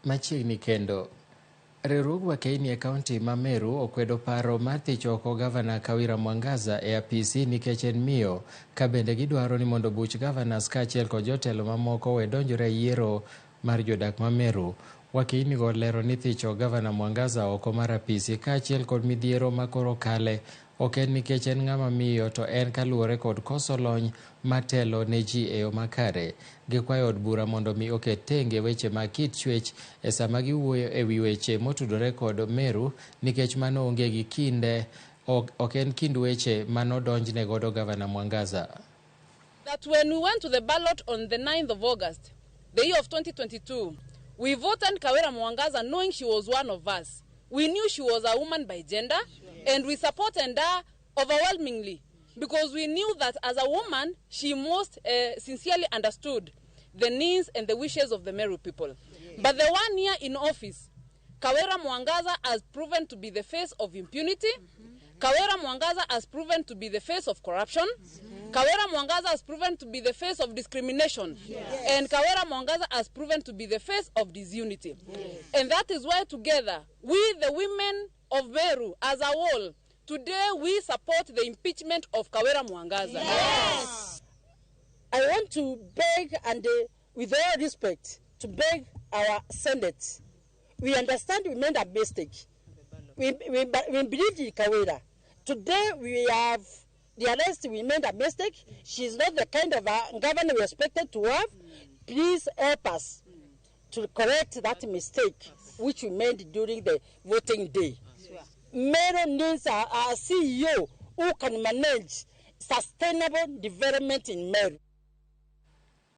Machiegni kendo, riwruog Wakeini e kaunti ma Meru okwedo paro mar thicho oko gavana Kawira Mwangaza e apisi nikech en miyo, ka bende gidwaro ni mondo buch gavanas kaachiel kod jotelo mamoko owe donjore e yiero mar jodak ma Meru. Wakeini go lero ni thicho gavana Mwangaza oko mar apisi kaachiel kod midhiero ma koro kale ok en nikech en ng'ama miyo to en kaluwore kod koso lony matelo ne ji e yo makare. Gikwayo od bura mondo mi oket tenge weche mag kit chwech e sama giwuoyo e wi weche motudore kod Meru nikech mano onge gi kinde ok en kind weche manodonjne godo gavana Mwangaza. That when we went to the ballot on the 9th of August, the year of 2022, we voted Kawira Mwangaza knowing she was one of us. We knew she was a woman by gender, and we supported her overwhelmingly because we knew that as a woman, she most sincerely understood the needs and the wishes of the Meru people. But the 1 year in office, Kawira Mwangaza has proven to be the face of impunity. Kawira Mwangaza has proven to be the face of corruption. Kawira Mwangaza has proven to be the face of discrimination. And Kawira Mwangaza has proven to be the face of disunity. And that is why together, we the women of Meru as a whole, today we support the impeachment of Kawira Mwangaza. Yes. I want to beg, and with all respect, to beg our Senate. We understand we made a mistake. We believed in Kawira. Today we have realized we made a mistake. She's not the kind of a governor we expected to have. Please help us to correct that mistake which we made during the voting day. Meru needs a CEO who can manage sustainable development in Meru.